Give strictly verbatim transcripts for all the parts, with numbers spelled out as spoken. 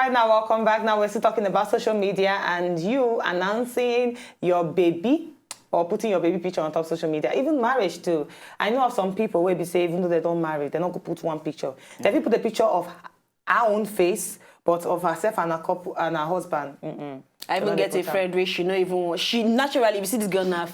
Right now, welcome back. Now we're still talking about social media and you announcing your baby or putting your baby picture on top social media. Even marriage too. I know of some people where be say even though they don't marry, they don't go put one picture. They fit put a picture of her own face, but of herself and her couple and her husband. Mm-mm. I even get a friend where she no even want, she naturally, you see this girl now,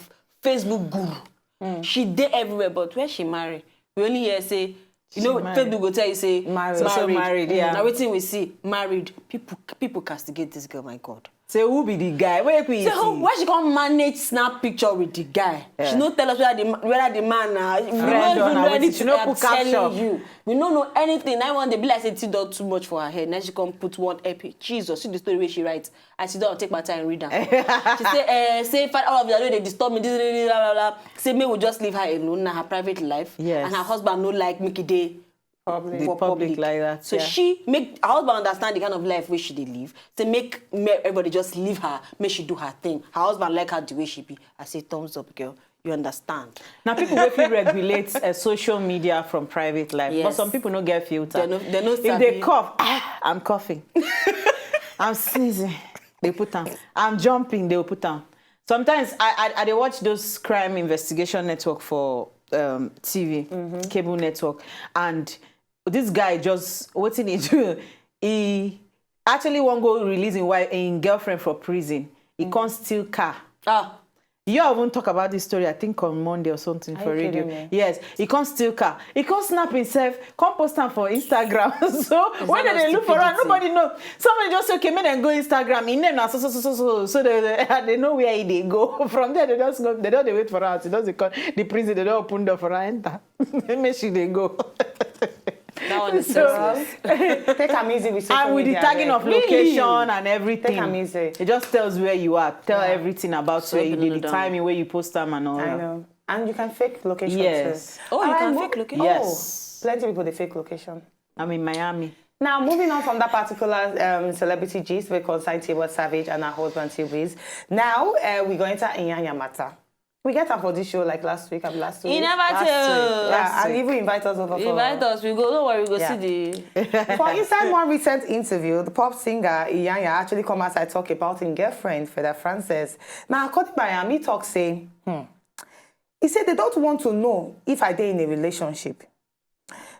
Facebook guru. She dey everywhere, but where she marry, we only hear say, you know, married. Facebook go tell you say Married. married. So, so married, yeah. Now wetin we see, married. People, people castigate this girl. My God. Say who be the guy? Where we So how, why she come manage snap picture with the guy? She no tell us whether the ma- whether the man na. We no Friend or even na know wetin, anything. She no I'm put telling caption. You, we no know anything. Now one day be like say it don too much for her head. Now she come put one epic. Jesus, see the story where she write. I sit down take my time read am. She say, eh, say father, all of you, I know they disturb me. This, this, this, blah, blah, blah. Say me we just leave her alone. Now her private life. Yes. And her husband no like make it dey Public. The for public like that, So yeah. She make her husband understand the kind of life where she dey live. Say make, make everybody just leave her, make she do her thing. Her husband like her the way she be. I say thumbs up, girl. You understand? Now people wey fit regulate uh, social media from private life, but Yes. Some people no get filter. They no- they no If sabi. They cough, ah, I'm coughing, I'm sneezing. They put on. I'm jumping. They will put on. Sometimes I I, I dey watch those crime investigation network for um, T V, cable network, and this guy just wetin he do? He actually wan go release him wife, him girlfriend for prison. He come steal car. Ah, You all even talk about this story, I think on Monday or something for you radio. Kidding me? Yes, he come steal car. He come snap himself, come post am for Instagram. So when that they not look for am, stupidity? Nobody know. Somebody just say, okay, make dem go Instagram. Him name na so so so so so. So they, they, they know where he dey go. From there they just go. They don dey wait for her. She just dey call the prison. They don open door for her enter. Make she dey go. That one is So- senseless. Take am easy with social And with the media, tagging abeg. Of location and everything. Take am easy. It just tells where you are. Tell Yeah. everything about So where you you did, know the down. Timing where you post them and all I that. Know. And you can fake location Yes. Too. Oh, you Alright, can mo- fake location. Yes. Oh, plenty of people they fake location. I'm in Miami. Now, moving on from that particular um, celebrity gist, we concern Tiwa Savage and her husband T-Breeze. Now, uh, we go enter Inyanya matter. We get her for this show like last week and last week. He never Last tell. week. Yeah, and even invite us over for Invite us. We go. Don't worry. We go Yeah. See the. For inside one recent interview, the pop singer Iyanya actually come outside talk about him girlfriend, Feda Francis. Now, according by am, he talk say, hmm, he said they don't want to know if I dey in a relationship.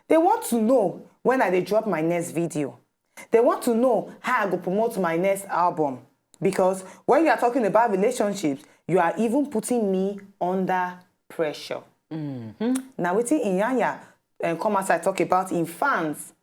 They want to know when I dey drop my next video. They want to know how I go promote my next album. Because when you are talking about relationships, you are even putting me under pressure. Now, wetin Iyanya um, come outside talk about in fans,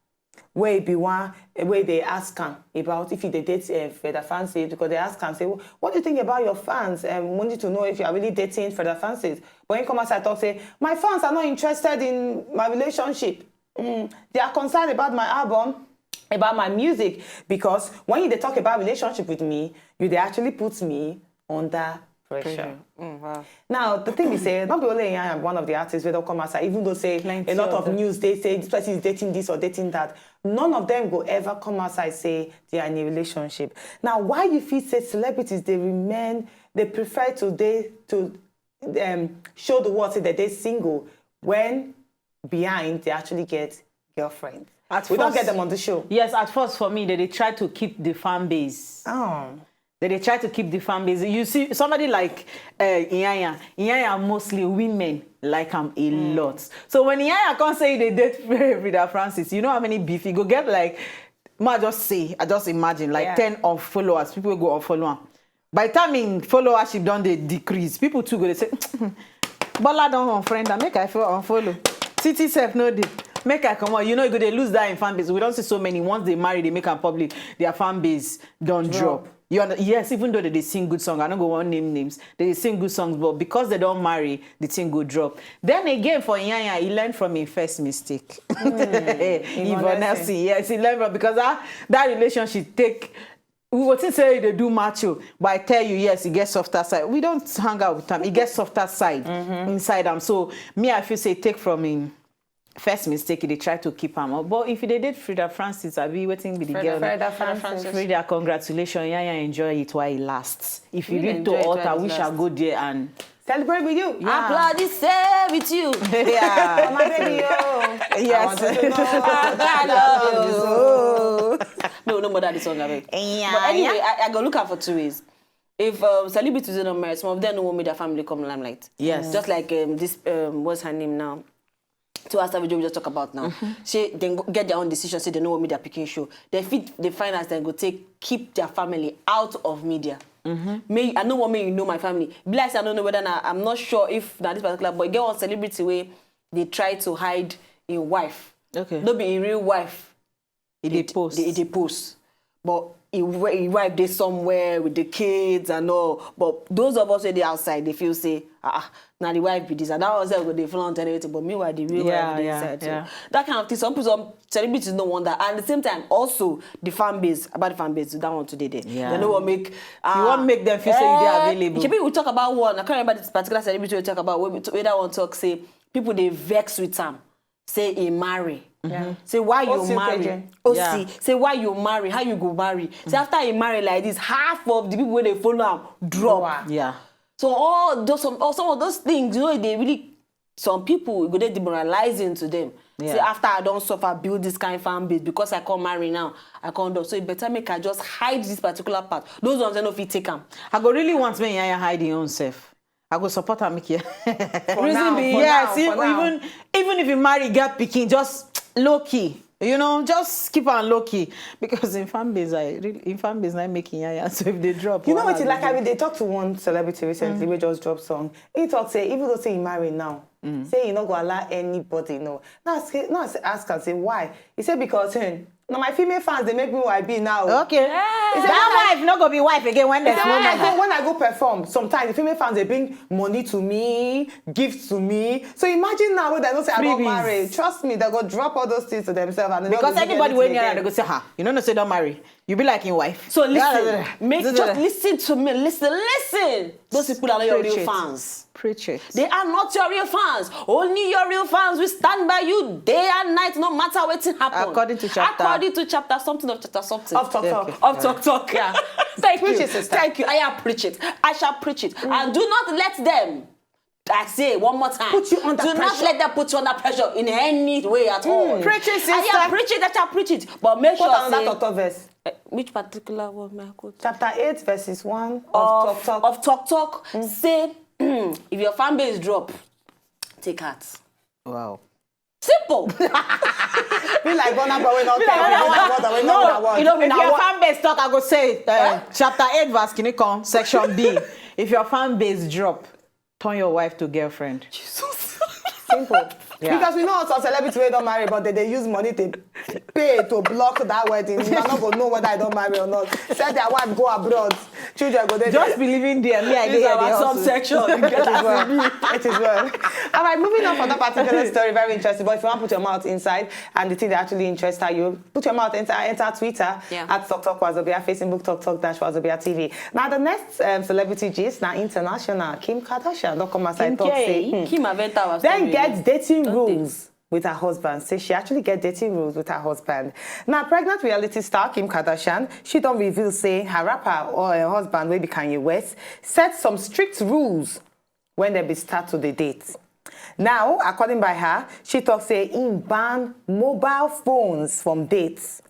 where e be one, where they ask am about if he dey date uh, Feda Francis, because they ask am say, what do you think about your fans? Um, wanting to know if you are really dating Feda Francis. But he come outside talk say, my fans are not interested in my relationship. Mm, they are concerned about my album, about my music, because when you dey talk about relationship with me, you dey actually put me under pressure. Mm, wow. Now, the thing is, say, not be only Inyanya be one of the artists wey don come outside, even though say Plenty a lot of of news they say this person is dating this or dating that. None of them go ever come outside say they are in a relationship. Now, why you feel say celebrities they remain, they prefer to they to um, show the world say that they single when behind they actually get girlfriend. At We don't first- get them on the show. Yes, at first for me, they, they try to keep the fan base. Oh. They, they try to keep the fan base. You see, somebody like uh, Iyanya, Iyanya mostly women like him a lot. So when Iyanya come say they date Feda Francis, you know how many beef he go get? Like, ma just say, I just imagine like Yeah. ten unfollowers, people go unfollow him. By the time in followership don dey decrease, people too go dey say, Bola don unfriend am, make I feel unfollow. Titi sef no dey, make I comot. You know, you go dey lose that in fan base. We don see so many. Once they marry, they make am public. Their fan base don drop. You under, yes, even though they dey sing good song, I no go wan name names. They dey sing good songs, but because they don marry, the thing go drop. Then again, for Iyanya, he learned from him first mistake. Yvonne Yvonne Nelson, yes, he learned from because that that relationship take we go think say they do macho, but I tell you, yes, he gets softer side. We don't hang out with him. He gets softer side inside him. So me, I feel say take from him first mistake, they try to keep him up. But if they did Feda Francis, I be waiting be the girl. Feda Francis. Feda, congratulations. Yeah, yeah, enjoy it while it lasts. If you Really need to enjoy it alter, while it wish I lasts. Go there and Celebrate with you. Yeah. Applaudissez with you. Yeah. My baby, oh. Yes. I want to know. I love you. No, no bother this one, abeg. Yeah, But anyway, I, I go look out for two ways. If um, celebrities don't marry, some of them no want make their family come limelight. Yes. Just like um, this, um, what's her name now? To us, we just talk about now. Say they go get their own decision. Say they no want make their pikin show. They fit, they find as they go take keep their family out of media. Me, I no want make you know my family. Be like say I don't know whether na, I'm not sure if na this particular boy get one celebrity way they try to hide in wife. Okay. No be in real wife. It dey post. They, they post. But he, he wife dey somewhere with the kids and all. But those of us wey dey outside, they feel say, ah, ah, na the wife be this. And that was go dey flaunt and everything. But meanwhile, the real Yeah, wife dey yeah, inside. So yeah. That kind of thing. Some people, some celebrities know wonder. And at the same time, also the fan base, about the fan base, that one today there. Yeah. They no want make. You want make them feel say you dey available. People we talk about one. I can't remember this particular celebrity we talk about. Where, we- where that one talk say people they vex with am. Say he marry. Say why you O C marry? Keje. O C. Yeah. Say why you marry? How you go marry? Say after he marry like this, half of the people wey dey follow am drop. Wow. Yeah. So all those some, all some of those things, you know, they really some people go dey demoralizing to them. Yeah. Say after I don't suffer, build this kind of fan base because I can't marry now. I can't do. So it better make I just hide this particular part. Those ones I no fit take am. I go really want me Yaya hide him own self. I go support am make you. For Reason now, being- for Yeah, now, see, for now. even even if you marry, get pikin, just low key. You know, just keep am low key because in fan base, I really, in fan base, I making Yaya. So if they drop, You know wahala what? go Like dey. I mean, they talked to one celebrity recently. We just dropped song. He talked say even though say he married now, say he not go allow anybody know. Now ask, now ask, ask and say why. He said because hey, now my female fans they make me who I be now. Okay. That wife no go be wife again when there's He said, when I woman. go when I go perform, sometimes the female fans they bring money to me, gifts to me. So imagine now when they don't say I don't Freebies. marry. Trust me, they go drop all those things to themselves and they no Because go give anybody anything when near again. they go say, ha, you know, no say don't marry. You be like in wife. So listen, Yeah, yeah, yeah. make Yeah, just yeah. Listen to me, listen, listen. Those people are not your Preach real it. Fans. Preach it. They are not your real fans. Only your real fans will stand by you day and night, no matter what happen. According to chapter. According to chapter something of chapter something. Of talk Yeah, talk. okay. Of talk talk. Yeah. Thank Preach you. It, sister. Thank you. I preach it. I shall preach it. And do not let them. I say one more time. Put you under Do not pressure. Let them put you under pressure in any way at all. Preach it, I sister. Preach it. I shall preach it. But make Put sure another say, talk talk verse. Eh, which particular one may I quote? Chapter eight, verses one of, Of talk talk. Of talk talk. Say if your fan base drop, take heart. Wow. Simple. Be like Burna Boy, we not Be like tell Burna you Boy. what we No, know what. you don't If mean your what? Fan base talk, I go say uh, chapter eight, verse kini kan, section B. If your fan base drop, turn your wife to girlfriend. Jesus. Simple. Yeah. Because we know some celebrities wey don marry, but they dey use money to pay to block that wedding. You no go know whether I don marry or not. Send their wife go abroad. Children go dey Just there. Be living there. Me, I This dey our there also. Subsection. It is well. It is well. All right, moving on from that particular story, very interesting. But if you want to put your mouth inside and the thing that actually interests you, put your mouth enter enter Twitter Yeah. at Talk Talk Wazobia, Facebook Talk Talk Dash Wazobia T V. Now the next um, celebrity gist now international, Kim Kardashian. Don't come as I Kim talk K. Say, hmm. Kim have enter our Then story. Get dating Don't they? Rules with her husband. Say she actually get dating rules with her husband. Now, pregnant reality star Kim Kardashian, she don't reveal say her rapper or her husband, wey be Kanye West, set some strict rules when they be start to the date. Now, according by her, she talks say in ban mobile phones from dates.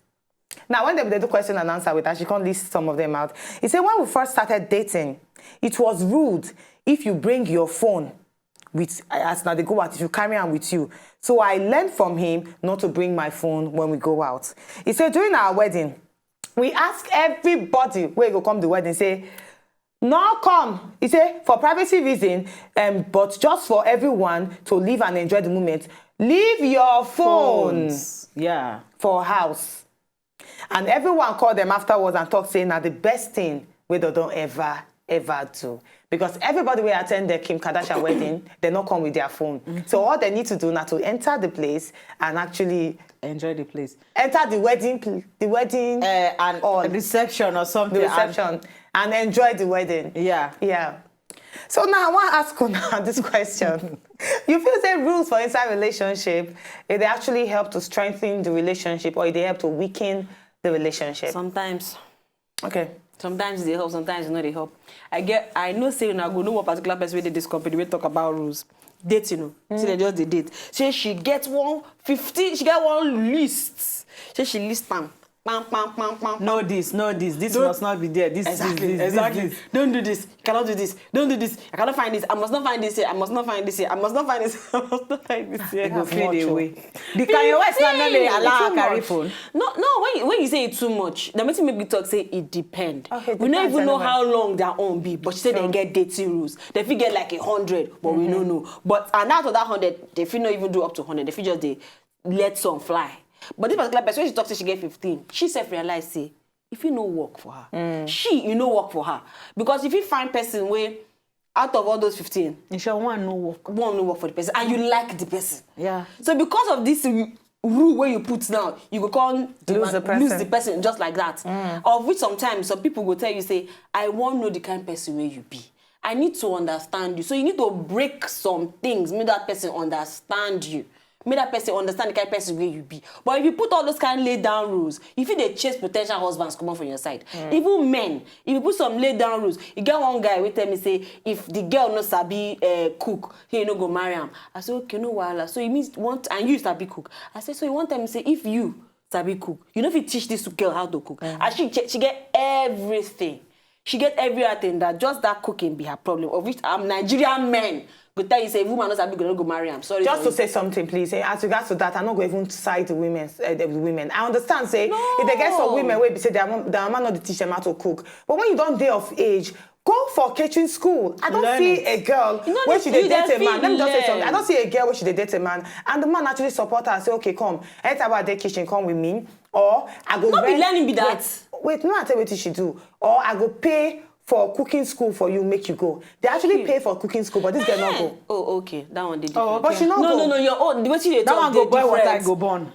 Now, when they, they do question and answer with her, she can't list some of them out. He said, when we first started dating, it was rude if you bring your phone with as now they go out, if you carry on with you. So I learned from him not to bring my phone when we go out. He said during our wedding, we ask everybody where go come the wedding, say, no come. He said for privacy reason, um, but just for everyone to live and enjoy the moment, leave your phones Yeah. for house. And everyone call them afterwards and talk say na the best thing wey they don't ever ever do, because everybody wey attend the Kim Kardashian wedding, they not come with their phone. So all they need to do now to enter the place and actually Enjoy the place. Enter the wedding, pl- the wedding Uh, and hall, reception or something. the and- reception, and enjoy the wedding. yeah. Yeah. So now I want to ask you now this question. You feel say rules for inside relationship, if they actually help to strengthen the relationship or if they help to weaken the relationship? Sometimes. Okay. Sometimes they help, sometimes they no dey help. I get, I know say una go know one particular person wey dey this company wey talk about rules. Dating, no. Say they just dey date. Say she get one fifteen, she get one list. Say she list am. Pam, pam, pam, pam. No this, no this. This must not be there. This Exactly, is this, exactly. This, this. Don't do this. You cannot do this. Don't do this. I cannot find this. I must not find this here. I must not find this here. I must not find this. I must not find this here. It go That's fade much, oh. away. The Kanye West na no dey Fifteen, allow too carry much. phone. No, no. When you, when you say it too much, the meeting make me talk say it depend. Okay, it We don't depends even know anyway. How long their own be, but she said they get dating rules. They fit get like a hundred, but we don't know. But and out of that hundred, they fit not even do up to hundred. They fit just they let some fly. But this particular person, when she talk say she get fifteen, she self realize say if you no work for her, she you no work for her, because if you find person way out of all those fifteen, Insha one no work. One no work for the person, and you like the person. Yeah. So because of this r- rule where you put now, you go come Lose the demand- lose person. The person just like that. Of which sometimes some people go tell you say, "I wan know the kind person where you be. I need to understand you." So you need to break some things, make that person understand you. Make that person understand the kind person where you be. But if you put all those kind lay down rules, if you dey chase potential husbands come off on your side, even men, if you put some lay down rules, you get one guy wey tell me say if the girl no sabi uh, cook, he no go marry am. I say okay, no wahala. So you mean want and you sabi cook. I say so you want tell me say if you sabi cook, you no fit teach this girl how to cook. And she she get everything. She get every other thing that just that cooking be her problem. Of which I'm Nigerian men go tell you say if woman no sabi go no go marry am. Sorry. Just for to say something, please. Eh, as regards to that, I no go even side the women. Uh, the women. I understand. Say if they get some women wey be say their mom, their mama no dey teach them how to cook. But when you don dey of age, go for kitchen school. I don't Learn see it. a girl You know when the- she dey you date dey a man. Let me just say feel something. I don't see a girl when she dey date a man, and the man actually support her. Say okay, come enter our day kitchen, come with me, or I go No be rent- learning be that. Wait, wait, no, I tell you what she do. Or I go pay for cooking school for you, make you go. They actually pay for cooking school, but this girl not go. Oh, okay. That one did. Oh, But she not No, go. No, no. Your own. The way you dey That talk, one dey go boil water, different. Go burn.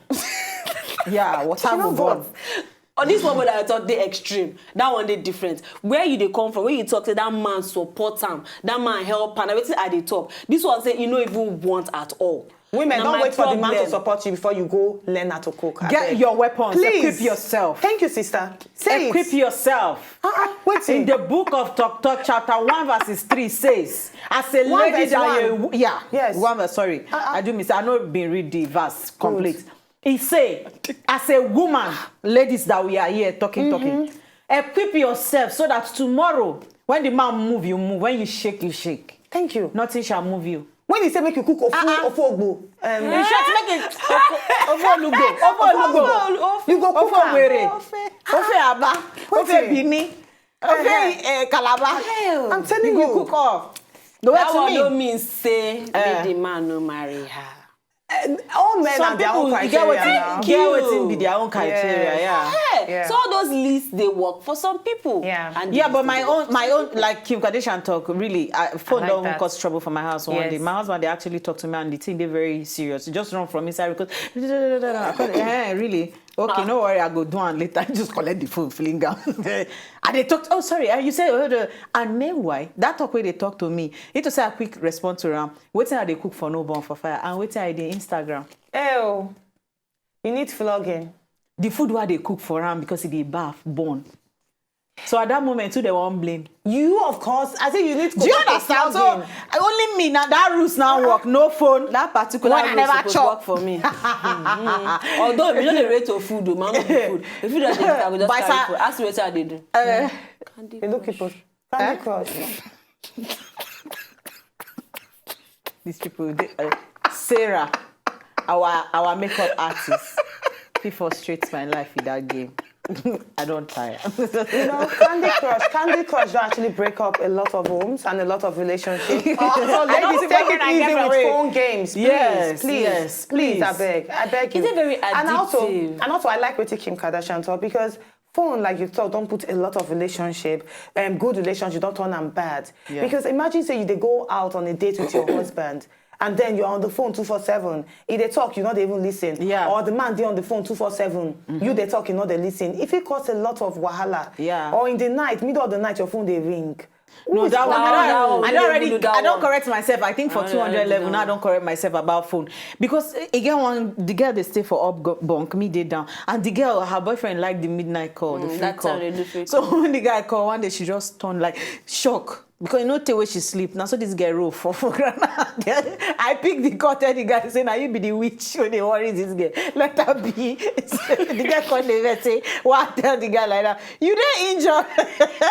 Yeah, water She go not burn. Go. Oh, this one wey I talk dey extreme. That one dey different. Where you dey come from? Where you talk say that man support am, that man help am. Wetin I dey talk? This one say you no even want at all. Women, Na don't my wait for the man to problem. Support you before you go learn how to cook. Get Abeg. your weapons. Please. Equip yourself. Thank you, sister. Say Equip it. Yourself. Uh-uh, wait In in. The book of Tok Tok, chapter one, verses three says, as a One lady verse that one. You, yeah, Yes. One verse. Sorry, Uh-uh. I do miss. I know been read the verse complete. He say, as a woman, ladies that we are here talking, talking, equip yourself so that tomorrow, when the man move, you move. When you shake, you shake. Thank you. Nothing shall move you. When he say make you cook ofu Uh-uh. ofu ogbo, um, In short, make it ofe olugbo, ofe olugbo, you go cook ofe am. Owerri, ofe Aba, ofe Wetin? Benin, ofe eh, Calabar. I'm telling You you. Go cook off. The way That to one me. No mean say Eh. Make the man no marry her. All men Some have their people, own you get criteria wetin, now. you get wetin be their own criteria. Yes. Yeah. Hey, Yeah. So all those lists they work for some people. Yeah. And Yeah, these but they my work own, for my some own, people. Like Kim Kardashian talk, really, uh, phone like don't that. Cause trouble for my house one Yes. Day. My husband, they actually talk to me, and the thing they very serious. You just run from inside because, I come, eh, really? Okay, no worry, I go do am later. Just collect the phone, fling am. And they talk. Oh, sorry, uh, you say, oh, the, and meanwhile, that talk where they talk to me, it to say a quick response to am. Wetin I dey cook for no burn for fire, and wetin I dey Instagram. Oh, you need flogging. The food wey I dey cook for am because e dey baff burn. So at that moment, who they wan blame? You, of course. I say you need. Do you understand? So only me now. That rules now work. No phone. That particular When I rule never suppose chop. Work for me. Mm. Although if you no dey rate of food, o, man no be food. If you don't dey eat, I go just But carry sir- food. Ask me wetin I dey do. Uh, Candy You look Crush. people. Candy Crush. These people, they, uh, Sarah, our our makeup artist, she frustrates my life with that game. I don't tire. You know, Candy Crush. Candy Crush don actually break up a lot of homes and a lot of relationships. So ladies, even take when it I easy get with away. Phone games, please, Yes, please, yes, please, please. I beg, I beg you. Is it very And also, addictive? And also, I like what Kim Kardashian talk because phone, like you talk, don't put a lot of relationship, um, good relationship, don't turn them bad. Yeah. Because imagine say you they go out on a date with your husband. And then you're on the phone two four seven. If they talk, you not even listen. Yeah. Or the man they on the phone two four seven. You they talk, you not they listen. If it cause a lot of wahala. Yeah. Or in the night, middle of the night, your phone they ring. No, that one, I that don't, one, I we don't don't already, do that I don't one. Correct myself. I think for I don't two hundred do level that now, I one. Don't correct myself about phone because eh, again, one the girl they stay for up go- bunk, me dey down, and the girl her boyfriend like the midnight call, the Mm, free that call. Time they do free So call. When the guy call one day, she just turned like shock. because you know tey wey she sleep, na so this girl roll for for ground. I pick the call, tell the guy say na you be the witch wey dey worry this girl. Let her be. The guy come dey vex say, "Why tell the guy like that? You dey injured."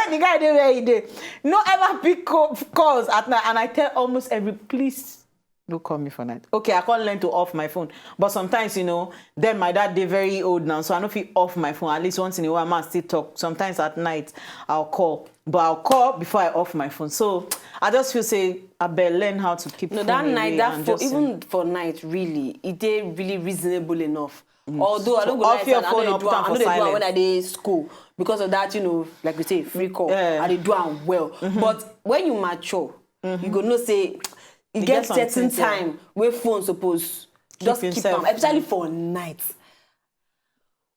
The guy dey where he dey. No ever pick co- calls at night, and I tell almost every, "Please, no call me for night." Okay, I can't learn to off my phone. But sometimes, you know, then my dad dey very old now, so I no fit off my phone. At least once in a while, man still talk. Sometimes at night, I'll call. But I'll call before I off my phone. So I just feel say I better learn how to keep No, phone that night, away that and phone, just even for night, really, it dey really reasonable enough. Although I So don't go off lie, your I phone know or they do put am am, I for know they do am when silent. I dey school because of that, you know, like we say, free call. Yeah. I dey do am well. But when you mature, you go know say e You get get some certain things, yeah. time wey phone suppose Keep just keep himself. am, especially for night.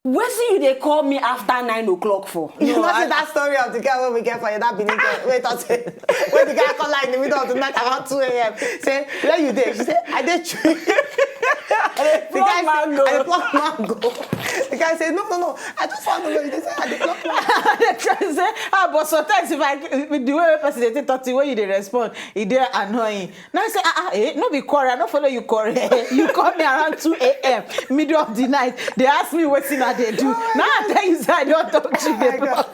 Wetin you dey call me after nine o'clock for? You No, know I see that story of the girl wey we get for you, that Benin girl. Wait, I say, when the guy call her in the middle of the night around two a m, say, "Where you dey?" She say, "I dey tree." The guy say, "I dey pluck mango." The guy say, "No, no, no. I just want to know." They say, "I dey pluck mango." They try say, ah, but sometimes if I, with the way person dey take talk to you, when you dey respond, e dey annoying. Now I say, ah, ah, eh, no be quarrel. I no follow you quarrel. You call me around two a m, middle of the night. They ask me wetin I dey do. Now I tell you say I don talk to Oh my them. God.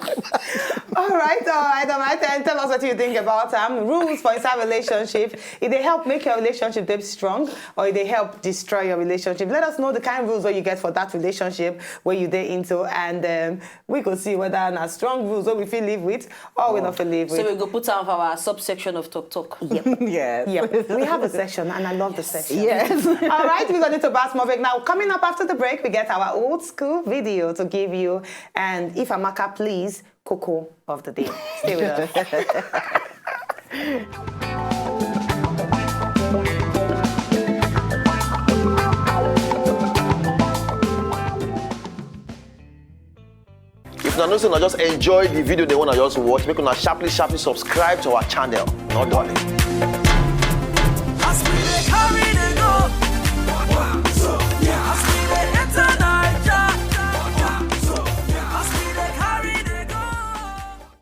All right, all right, all right. And tell us what you think about um rules for inside relationship. If they help make your relationship dey strong, or if they help destroy your relationship, let us know the kind of rules that you get for that relationship where you dey into, and um, we go see whether na strong rules wey we fit live with or we no fit live with. So we go put am for our subsection of talk talk. Yep. Yes. Yep. We have a section, and I love the section. Yes. All right, we're going to Bass Movik now. Coming up after the break, we get our old school video to give you. And if Amaka, please, Coco of the day. Stay with us. If una know say una just enjoy the video, they wanna just watch, make una sharply, sharply subscribe to our channel. No darling.